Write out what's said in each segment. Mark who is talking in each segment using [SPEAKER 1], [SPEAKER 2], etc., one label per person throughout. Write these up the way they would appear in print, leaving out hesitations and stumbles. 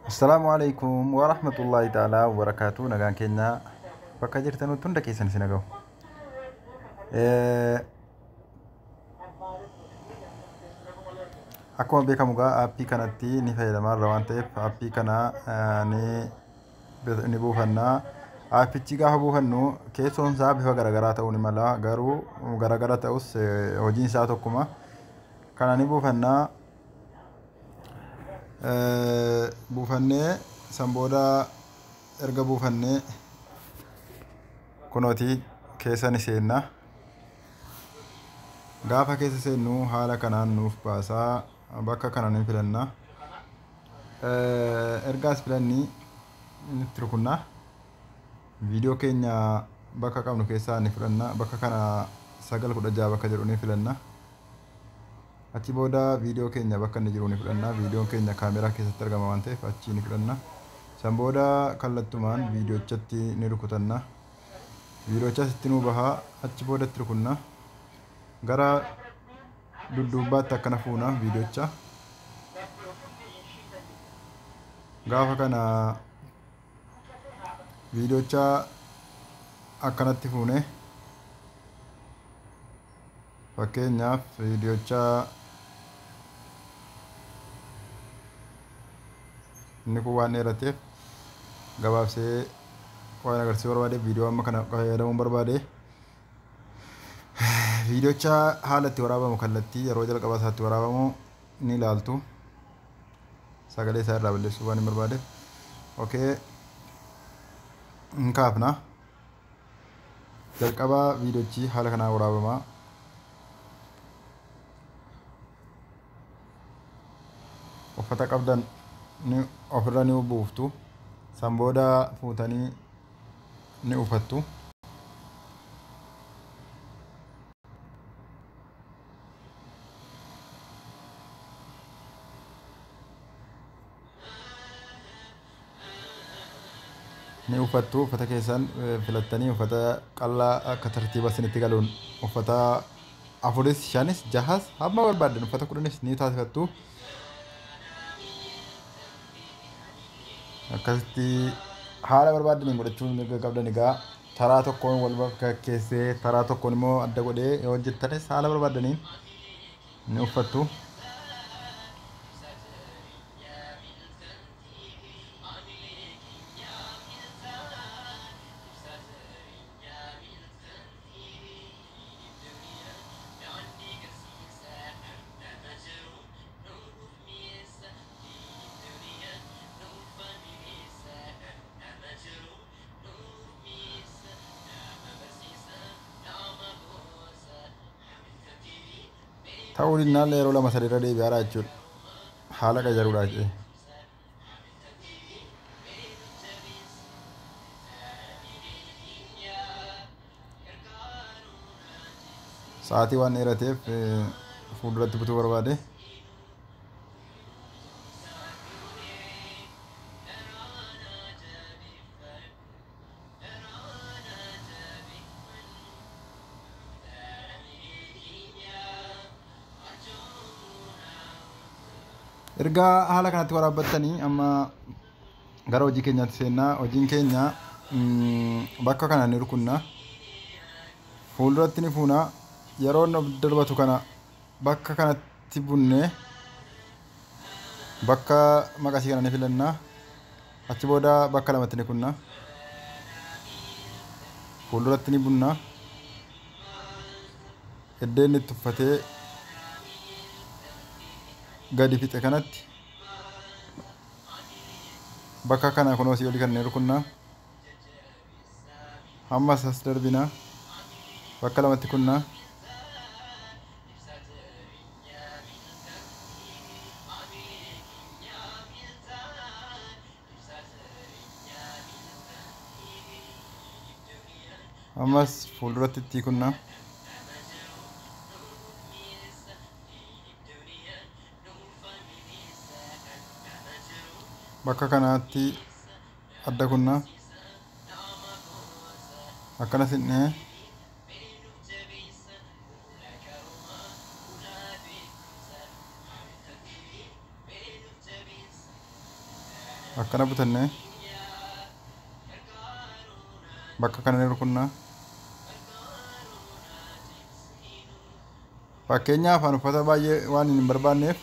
[SPEAKER 1] Assalaamu alaikum wa rahmatullahi ta'ala wa barakaatu. Nagaan keenya bakka jirtan hunda keessan isin gahu. Akkuma beekamu egaa aappii kanatti ni fayyadamaa irra waan ta'eef aappii kana ni buufannaa. Aappichi gaafa buufannu keessoon isaa bifa garaagaraa ta'uu ni mala, garuu garaagara ta'us hojiin isaa tokkuma. Kana ni buufannaa. Buufannee san booda erga buufannee kunooti keessa ni seenna. Gaafa keessa seennu haala kanaan nuuf baasaa, bakka kana ni filanna. Ergaas filannii itti rukunna. Viidiyoo keenya bakka qabnu keessaa ni fudhanna. Bakka kana 9:16 bakka jedhu ni filanna. Achi booda viidiyoo keenya bakka inni jiru ni fudhanna. Viidiyoon keenya kaameraa keessatti argama waan ta'eef achi ni fudhanna. San booda kallattumaan viidiyochatti ni rukutanna. Viidiyochas itti nuu bahaa, achi booda itti rukunna. Gara dudduubaatti akkana fuuna viidiyocha. Gaafa kana viidiyocha akkanatti fuune, fakkeenyaaf viidiyocha inni kun waan dheerateef gabaabsee waan agarsiisuu barbaade, viidiyoo amma kana fayyadamuun barbaade. Viidiyocha haala itti waraabamu, kallattii yeroo jalqabaa isaatti waraabamu ni ilaaltu. Sagalee isaa irraa balleessuu waan hin barbaadeef. Okay. Hin kaafna. Jalqabaa viidiyochi haala kanaan waraabama. Uffata qabdan ni ofirra ni buuftu. San booda fuutanii ni uffattu. Ni uffattu uffata keessan filattanii, uffata qal'aa akka tartiiba isinitti galuun uffata 4s 5s 6s hamma barbaaddan uffata 10s ni taasifattu. Akkasitti haala barbaadaniin godhachuun mirga qabdan. Egaa taraa tokkoon wal bakka keessee, taraa tokkoon immoo adda godhee yoo hojjettanis haala barbaadaniin ni uffattu. Ta'uu dinnaan yeroo 2 3 irra deebi'aadha jechuudha. Haala qajaruudha jechuudha. Sa'aatii waan dheerateef fuulduratti butuu barbaade. Erga haala kanatti waraabbattanii amma gara hojii keenyaatti seennaa. Hojiin keenya bakka kana ni rukunna. Fuulduratti ni fuuna. Yeroo inni darbatu kana bakka kanatti bunnee bakka maqasii kana ni filanna. Achi booda bakka lamatti ni kunna. Fuulduratti ni bunna. Iddeen itti uffatee gadi fixe kanatti bakka kana kunoo asii olii kanneen rukunnaa. Ammas as darbinaa. Bakka lamatti kunnaa. Ammas fuulduratti itti kunnaa. Bakka kanaatti adda kunnaa. Akkana sinnee akkana butannee bakka kana ni rukunnaa. Fakkeenyaaf ani uffata baay'ee waan hin barbaanneef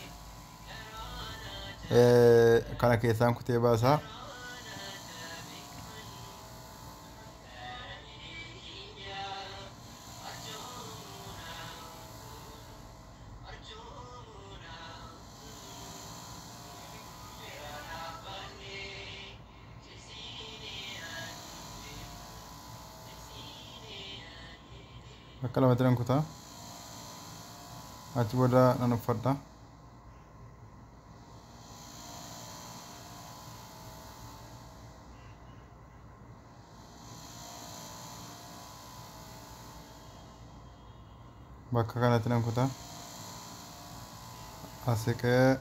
[SPEAKER 1] kana keessaan kutee baasaa. Bakka lamatti nan kutaa. Achi booda nan uffadha. Bakka kanatti nan kutaa. Asiqee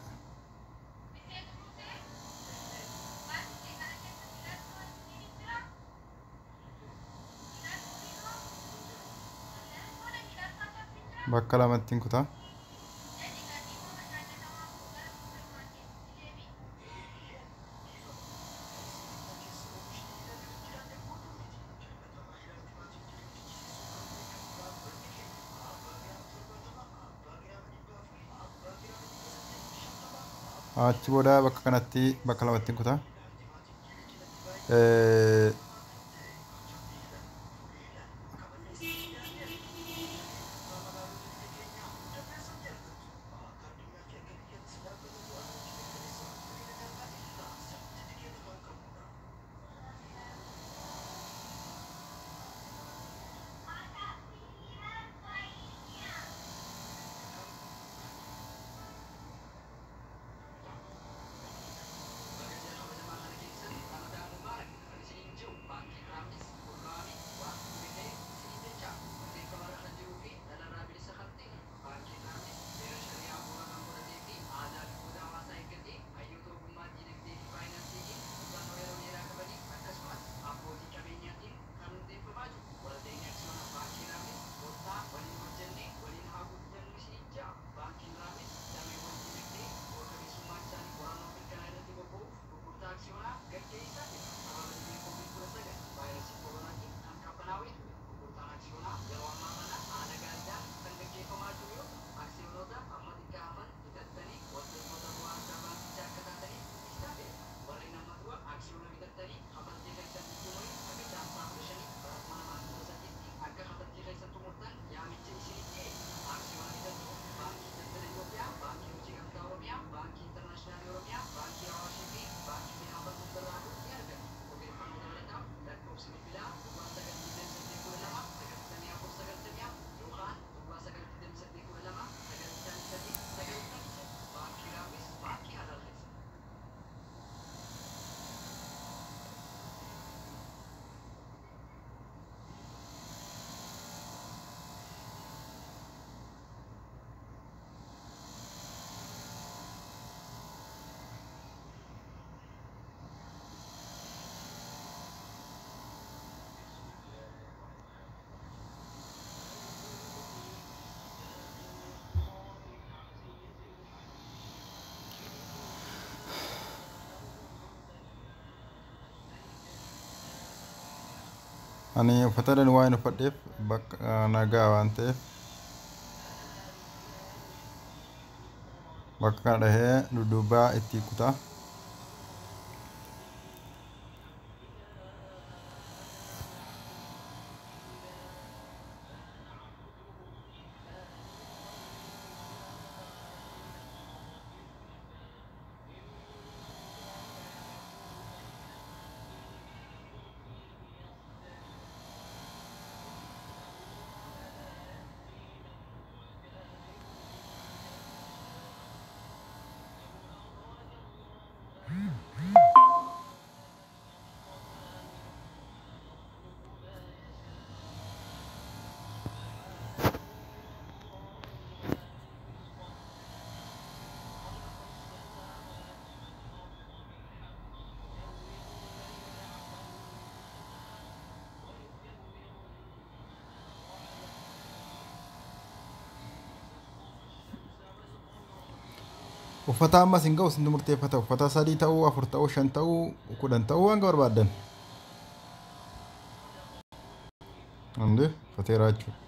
[SPEAKER 1] bakka lamatti kutaa. Achi booda bakka kanatti bakka lamatti kutaa. Ani uffata danuu waan uffadheef bakka nagaa waan ta'eef bakka kana dhahee dudduubaa itti kutaa. Uffata ammas hin ga'u isintu murteeffata. Uffata 3 ta'uu, 4 ta'uu, 5 ta'uu, 10 ta'uu hanga barbaaddan. Hundi uffateera jechuudha.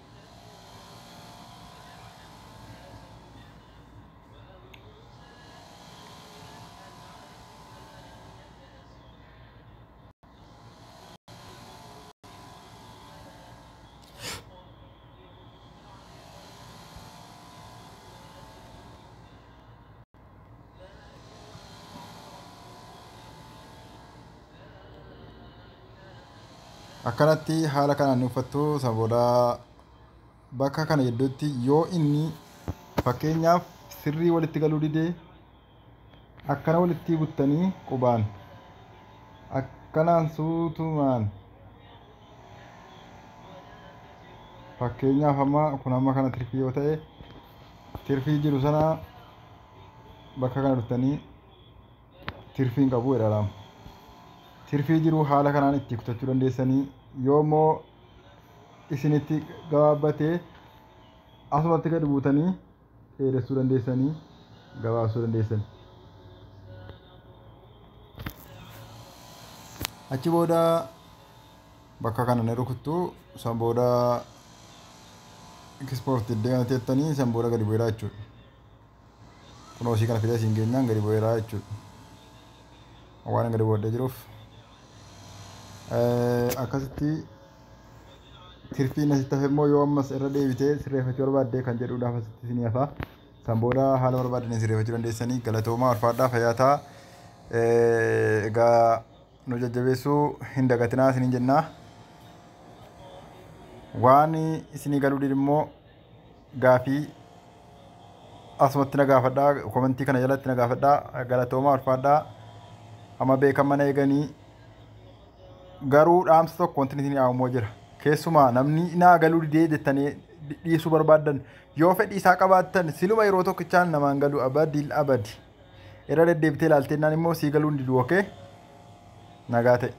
[SPEAKER 1] Akkanatti haala kanaan ni uffattu. Sana booda bakka kana gidduutti yoo inni fakkeenyaaf sirrii walitti galuu didee akkana walitti buttanii qubaan akkanaan suutumaan fakkeenyaaf amma kun amma kana tirfii yoo ta'e tirfii jiru sana bakka kana dhuftanii tirfiin qabu jedhama. Tirfii jiru haala kanaan itti kutachuu dandeessanii. Yoo immoo isinitti gabaabbatee asumatti gadi buutanii dheeressuu dandeessanii gabaabsuu dandeessanii. Achi booda bakka kana ni rukuttu. San booda ekspoortii iddoo kanatti jettanii san booda gadi bu'eera jechuudha. Kunoo isii kana fidee isiin geenyaan gadi bu'eera jechuudha. Waan gadi bu'ee jiruuf akkasitti tirfiin asitti hafe immoo yoo ammas irra deebitee sirreeffachuu barbaaddee kan jedhuudhaaf asitti isinii hafa. San booda haala barbaadaniin sirreeffachuu dandeessanii. Galatoomaa, ulfaadhaa, fayyaa ta'a. Egaa nu jajjabeessuu hin dagatinaa isiniin jennaa. Waan isinii galuu dide immoo gaafii asumatti na gaafadhaa, komentii kana jalatti na gaafadhaa. Galatoomaa, ulfaadhaa. Amma beekan mana eeganii garuu dhaamsa tokko wanti isin dhaamu jira. Keessumaa namni naa galuu didee jettanii dhiisuu barbaaddan yoo fedhii isaa qabaattan siluma yeroo tokkichaan namaan galu abadil abadi. Irra deddeebitee ilaaltee naan immoo sii galuu hin didu. Okay? Nagaa ta'e.